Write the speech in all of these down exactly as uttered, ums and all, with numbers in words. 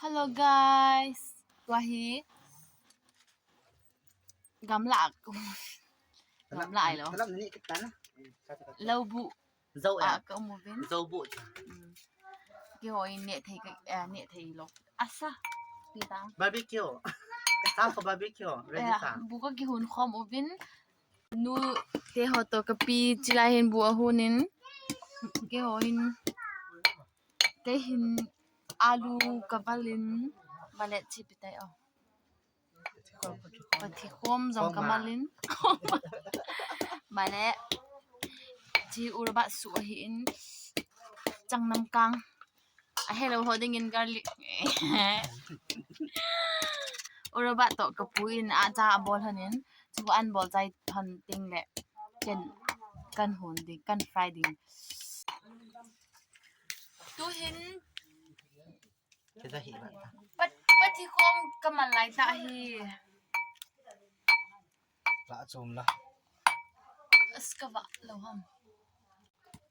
Hello guys. Tua hi gamla. Gamla ai lo. Lou bu. Zo a ka um uvin. Zo bu. Keiho in neh thei ka, eh, neh thei lo. Asa. Ti ta. Barbecue. Sa ko barbecue. Ready sa. Bu ka kihun khom uvin. Nu te ho to ka pi chilai hin bu ahun in. Keiho hin. Kei hin alu ka val in. Valet chi pi tai o. Pathikhom jong ka mal in. Mane. Chi urba su ahi in. Changnam kang. Ahelo ho ding in garlic. Urba to ka pu in acha abol han in. Chu an bol chai han ting le. Ken kan hun ding, kan fry ding. Tu hin Pat, pathikhom ka mal lai ta hi. La chom la. As ka va lo ham.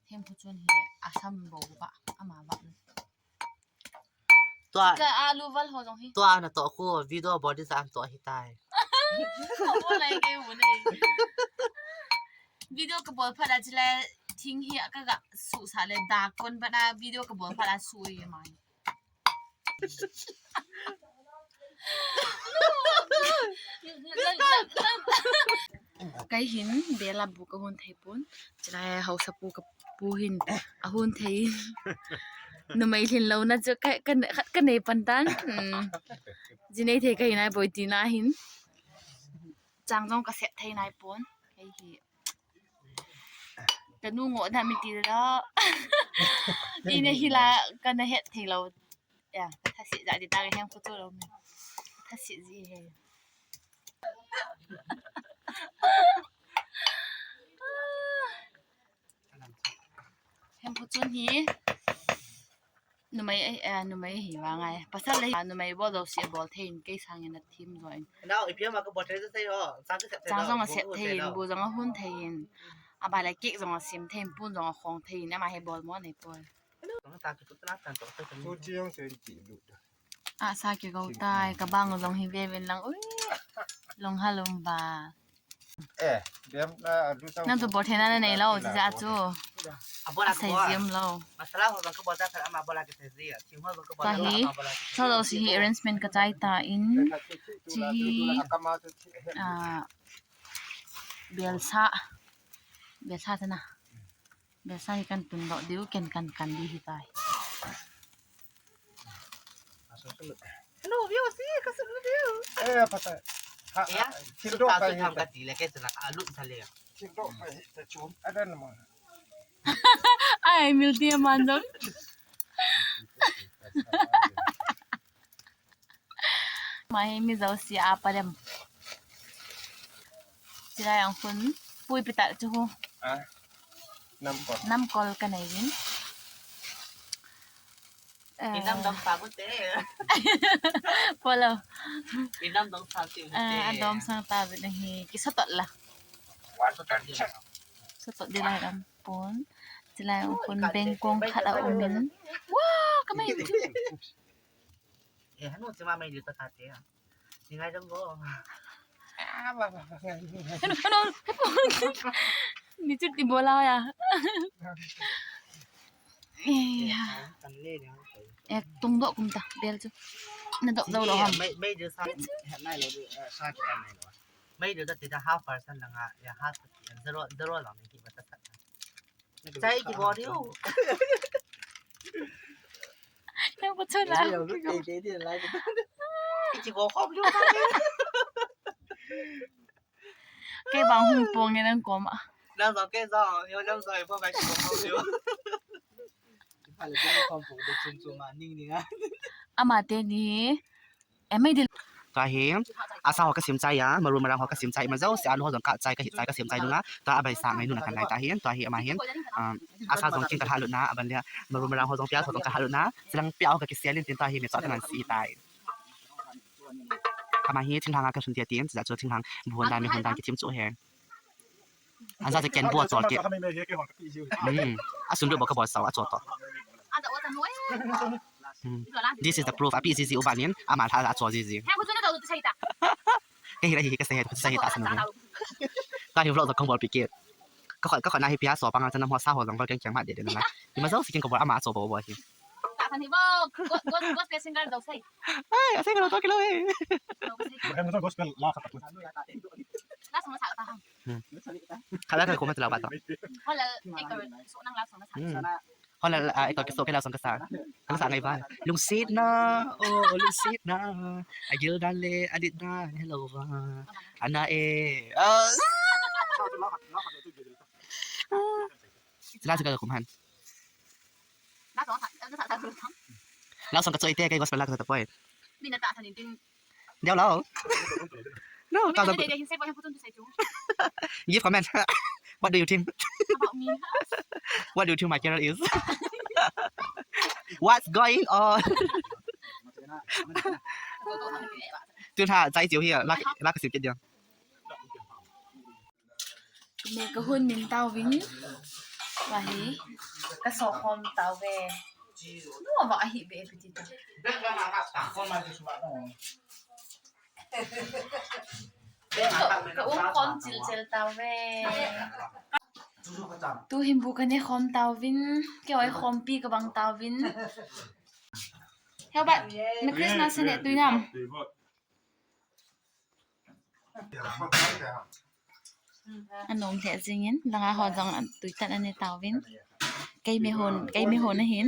Hem khu chun hi asam bo va ama va. Tua ka alu val ho jong hi. Tua na to khu video body sa an to hi tai. Ko lai ke u nei. Video ka bol phat a chile thing hi ka ga su sa le da kon ba na video ka bol phat a su e mai. Kei hin bel a bu ka hun thei pon. Chilai hausa pu ka pu hin ahun thei. Numei lhin lo na chu ka, ka, ka nei pan tan. Hmm. Ji nei thei ka hin ai boi ti na hin. Chang jong ka sep thei nai pon. Kei hi. Ka nu ngo na mi ti la. Ina hi la ka na het thei lo. Ya, ka tha si ja di ta ka hem khu chu lo mi. Tha si ji he. Hem khu chun hi. Numei, eh, numei hi vang ai. Pasal le hi, numei bol do si bol thei in kei sang in a thim zo in. Nau, ipi ama ka bol thei sai ho. Chang ka sep thei. Chang jong a sep thei in, bu jong a hun thei in. A ba le cake jong a sim thei in, pun jong a khong thei in, ama hi bol mo nei poi. Tu chi jong sen chi lu. A sa ki go tai, ka bang jong hi ve ven lang. Ui. Long halum ba. Eh, dem na lu ta. Nang tu bol thei na nei lo, chi ja chu. A bol a sai ko. Jim lo. Masala ho jong ka bol ta, ama bol a ke sai ji. Chi ho jong ka bol ta, ama bol a ke sai ji. Sa lo si hi arrangement ka chai ta in. Chi hi. A, bel sa. Bel sa ta na. Bel sa hi kan tun lo diu, ken kan kan di hi tai. Hello, view si, ka su view. Eh, pata. Ha, ya, thil dok pa hi ta. Ka ti le ke chana ka lut ta le. Thil dok pa hi ta chun. Adan mo. Ai, mil ti man jong. Mai mi zo si a pa dem. Sila yang hun. Pui pita chu hu. Ah. Namkol. Namkol ka nei vin. Eh. Inam dom sa bu te. Polo. Inam dom sa ti bu te. Ah, dom sang ta bu nahi. Ki sa tot la. Sa tot di la ram pon. Sila yang hun bengkong khat a umin. Wah, kamai. Eh, hanu chima mai liu ta kate. Ni ngai dong go. Ah, ba, ba, ba, ngai. Hanu, hanu. Ni chu ti bola ya. Eh, ya. Kan le ni. Eh, tung do kum ta, bel chu. Na do do lo ham. Mai, mai de sa. Nai lo de, eh, sa ki kan nai lo. Mai de da te da half percent la nga, ya half zero, zero la ni ki ba ta sa. Chai ki go diu. Yang pa chula. Ki go khop diu. Kei bang hung pong nge nang koma. Nang jong kei jong, yo nang jong, yo ba ki go khop diu. Ama teni. Em, mai dil. Tua hi, asa ho ka sim chai a, maru marang ho ka sim chai, ma jo, si alu ho jong ka chai, ka hih chai, ka sim chai nunga, tua abai sa ngai nuna kan nai ta hin, tua hi ama hin, ah, asa jong king ka halut na, aban le, maru marang ho jong piaz ho jong ka halut na, silang piaz ho ka kisel in tin tua hi, mi chua ka ngan si tai. Ama hi, thinglhang a ka sun tia tin, sila chu thinglhang, bu hon dan, mi hon dan ki thim chu he. An ja te ken bo chol ke. Hmm. A sun du bo ka bo sao a chol to. Hmm. This is the proof. Api jiji uva nin, ama lha la cho jiji. He, kuchu na to tu sai ta. Kei hi la hi, ka sai, ka sai ta sanu. Ka hi vlog to kong bol pi ke. Ka kho, ka kho na hi pia so pang, chana mo sa ho jong bol keng keng ma de de na. Ima jo si keng ko bol ama cho bo bo hi. Ta san hi bo, go-, go-, gospel singer jo sai. Ai, asai ka lo to kilo eh. Bukan betul gospel lah satu. La song sa ta. Hmm. Kala ka ko ma tla ba to. Hola, eh, ko so nang la song sa. Hmm. Hola, ah, ito kiso kila song kasa. Kala sa ngai ba. Lungsit na, oh, lungsit na. Agil dan le, adit na, hello ba. Ana eh. Ah. Sila sila kuman. La song ka choi te, kei gospel la ka ta poi. Deu lo. No, ta. Give comment. What do you think? About me. What do you think my channel is? What's going on? Tu ha, zai jiu hi, la, la ka sip ke dia. Me ka hun min tauvin. Wa hi. Ka so khom tauve. No, wa hi be piti ta. Ka um khom chil chil tauve. Tu hin bu ka ne khom tauvin. Kei oi khom pi ka bang tauvin. How about the Christmas in it, tu nam? Anom lheh jingin, langa ho jong tui tan ane tauvin. Kei me hon, kei me hon ahin.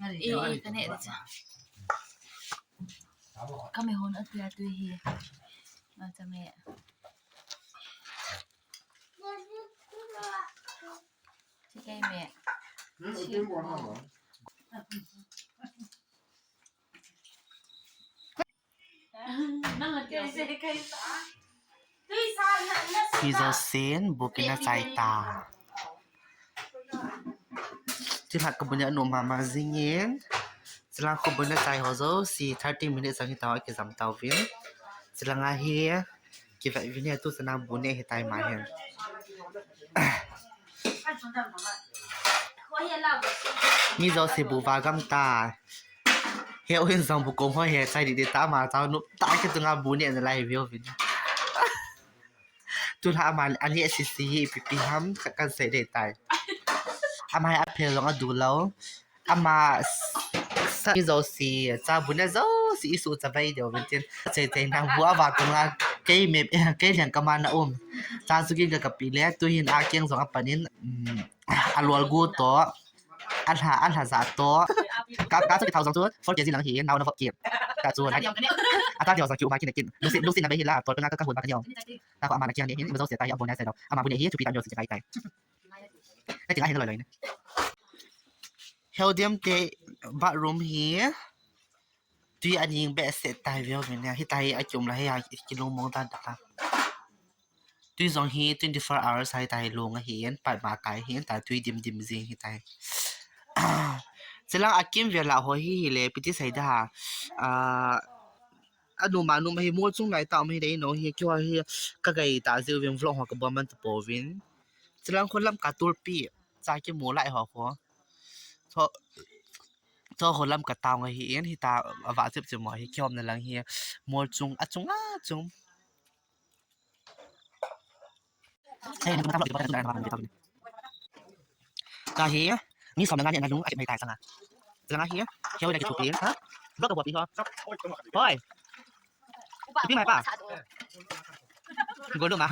E, e, ka neh ding cha. Ka me hon atui atui hi. Ma cha me. Chi kei me. Hi jousen, bu kina chai ta. Chilhah ka bu ne anu mama jingin. Chilang ka bu ne chai ho jouse, thirty minutes jong hi tao, akijam tauvin. Chilang ahi, kivet uvin, tu chana bu ne hitai ma hin. Mi jouse bu va gam ta. He, u hin jong bu kom ho he, chai ding ding ta ma, chau nu ta, kei chunga bu ne na lai view vin. Tu la ama, ani sisi hi, pipi ham, ka, kan sei ding tai. Ama hi aphel jong adu lou. Ama s-, sa, mi jouse, cha bu ne jouse, isu cha vai deu vin tin. Chei chei nang bu ava tung la, kei me, kei liang ka ma na um. Cha su kin ka kapi le, tu hin a keng jong apan in, um, a lual gu to. A lha, a lha ja to. Ka, ka chu ki thau jong chu, four K G lang hi, nau na vop ki. Ka chu, na, a ta deu jong ki uma ki na kin. Lusin, lusin na be hi la, to na ka ka hun ba ka neo. Ta ko ama na kiang ni hin, mi jouse ta hi, a bu ne sei lou. Ama bu ne hi, chu pi ta neo si kai kai. Ka ti la hin loi loi ne. Heo diam te bathroom hi. Tui aning behseh tai veu vin a, hitia hi akium lai hi a, kilungmong dan tah a. Tui jong hi twenty-four hours a hitia hi lung ahin, pat ma kai hin, ta tui dim dim jing hitia hi. Chilang akimvel a ho hi hile, ipi ti sei da ha. Ah, anu ma nu ma hi mol chung lai tah um hi dei no hi, keiho hi ka gai ta jiu vin vlog ho ka bol man ta pouvin. Chilang kho lam ka tulpi, cha kimu lai ho kho. Cho, cho kho lam ka tao ngai hi in, hita ava chep chep mo hi, kiom na lang hi, mol chung, a chung, a chung. Hey, nang ka vlog, ka vlog, ka vlog. Ka hi, mi som na nga ni na lung, a chep mai tai sanga. Sanga hi, keiho na ki thupi, ha? Vlog ka vlog pi ho. Hoi. Ipi mai pa? Golu ma.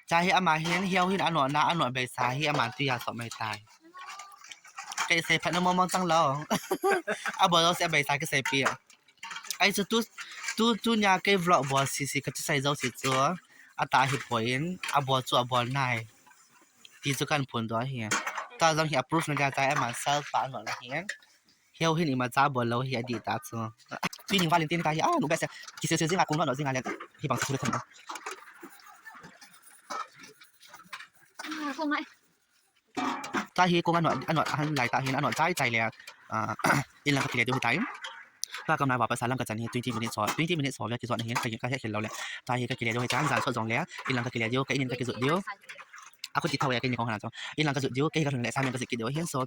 Cha hi ama hin, hiau hin ano na, ano beisa hi ama tui a sop mai tai. Kei sei phat na mong mong tang lo. Abo lo se beisa kei sei pi. Ai chu tu, tu, tu nia kei vlog bol si si ka chu sai jo si chu. Ata hi poi in, abo chu abo nai. Ti chu kan phun do hi. Ta jong hi approve na ga tai ama self pa ano la hi. Hiau hin ima cha bol lou hi adih ta chu. Tui ning Valentine ta hi, a, nu behseh. Kisel sel jing a kung lo lo jing a le. Hi bang sa khu le khun. Ah, kung ngai. Ta hi kung ano, ano, han lai ta hin, ano, chai chai le. Ah, in lang ka kile diu hi tai. Ka kam na va pa sa lang ka chan hi twenty minutes ho, twenty minutes ho le kijot na hin, ka, ka he khel lou le. Ta hi ka kile diu hi chan, jan so jong le. In lang ka kile diu, ka in in ka kijot diu. Akhuti thau e, keini kong hana chu. Inlang kajot diu, kei kalhun le assignment kajih kit diu ahin, so,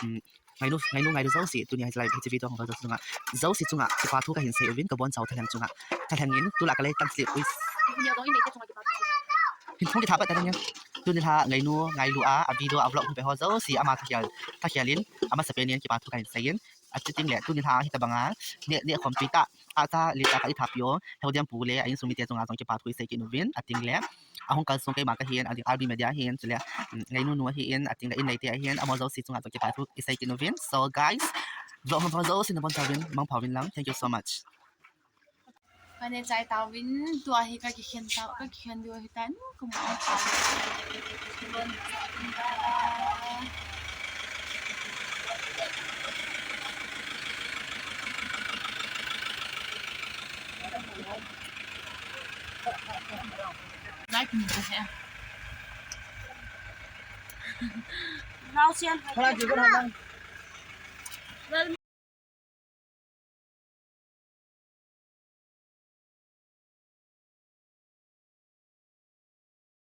um, ngainu, ngainu, ngailu jouse, tuni a hiche live, hiche video hung vel jouse chunga, jouse chunga kipa thu kahin sei uvin, kabonchau thalheng chunga. Thalheng in, tulai kalei tang slip, ui. Hin thong kitha pat thalheng in. Tuni lha ngainu, ngailu a, a video, a vlog hung pe ho jouse, ama thakhel, thakhel in, amasapen in kipa thu kahin sei in. Achuti le, tuni lha hitabanga, neh, neh khompi tah, tahsa le tahsa ithapiu, Heudem pu le a insung mite chunga jong kipa thu isei kit uvin, ating le, ahung kalsong keima kahin, ating R B Media ahin, chule, um, ngainu nu ahin, ating le in neite ahin, amaho jouse chunga jong kipa thu isei kit uvin. So guys, vlog hung vel jouse nabonchauvin, mangpha uvin lang. Thank you so much. Kane chai tauvin, tua hi kakikhen tau, kakikhen diu ahitan, kamu tau. Like ni ko he. Now sian. Well,